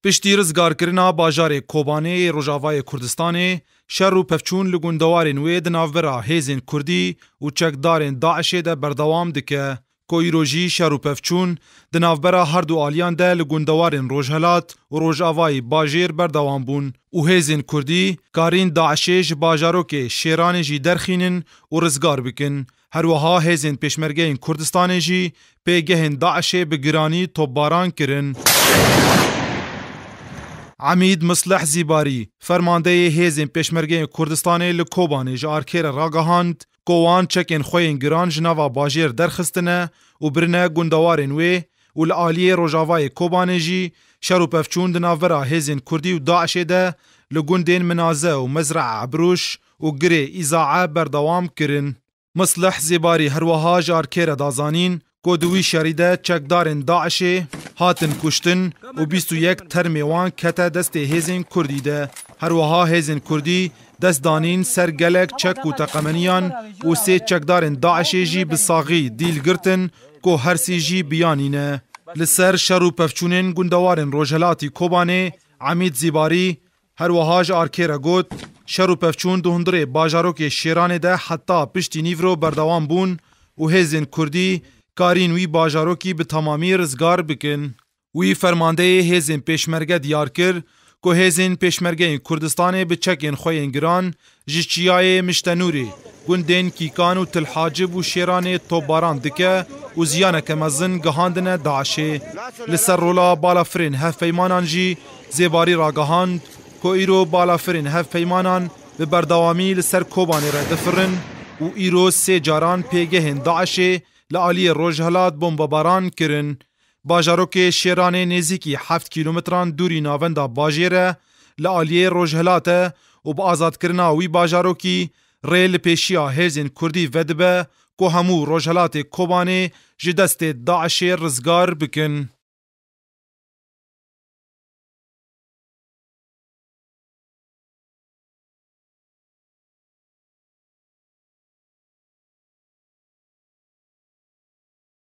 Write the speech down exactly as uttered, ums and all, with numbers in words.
Piştî rizgarkirina bajarê Kobanê yê Rojavayê Kurdistanê, şer û pevçûn li gundewarên wê di navbera hêzên Kurdî û çekdarên DAIŞê de berdewam dike. Ku îro jî şer û pevçûn di navbera herdu aliyan de li gundewarên Rojhelat û Rojavayê Bajêr berdewam bûn û hêzên Kurdî karîn DAIŞê ji bajarokê Şêranê jî derxînin û rizgar bikin. Her wiha hêzên Pêşmergeyên Kurdistanê jî pêgehên DAIŞê bi giranî topbaran kirin. Emîd Misleh Zîbarî, fermandeyê hêzên Pêşmergeyên Kurdistanê li Kobanê ji Arkê re ragihand, ku wan çekên xwe yên giran ji nava bajêr derxistine û birine gundewarên wê û li aliyê Rojavayê Kobanê jî şer û pevçûn di navbera hêzên Kurdî û DAIŞê de li gundên Minaze û Mezraa Ebruş û Girê Îzae berdewam kirin. Mislih Zêbarî her wiha ji Arkê re da zanîn, ku di wî şerî de çekdarên DAIŞê hatin kuştin û bîst û yek termê wan kete destê hêzên Kurdî de. Her wiha hêzên Kurdî dest danîn ser gelek çek û teqemeniyan û sê çekdarên DAIŞê jî bi saxî dîl girtin, ku her sî jî biyanî ne. Li ser şer û pevçûnên gundewarên Rojhelatî Kobanê, Emîd Zîbarî her wiha ji Arkê re got, şer û pevçûn di hundirê bajarokê Şêranê de heta piştî nîvro berdewam bûn û hêzên Kurdî karîn wî bajarokî bi temamî rizgar bikin. Wî fermandeyê hêzên Pêşmerge diyar kir, ku hêzên Pêşmergeyên Kurdistanê bi çekên xwe yên giran ji çiyayê Miştenûrê, gundên Kîkan û Til Hacib û Şêranê topbaran dike û ziyaneke mezin gihandine DAIŞê. Li ser rola balafirên hevpeymanan jî Zêbarî ragihand, ku îro balafirên hevpeymanan bi berdewamî li ser Kobanê re difirin û îro sê caran pêgehên DAIŞê li aliyê Rojhelat bombebaran kirin. Bajarokê Şêranê nêzîkî heft kîlometran dûrî navenda bajêr e, li aliyê Rojhelat e û bi azadkirina wî bajarokî rê li pêşiya hêzên Kurdî vedibe, ku hemû Rojhelatê Kobanê ji destê DAIŞê rizgar bikin.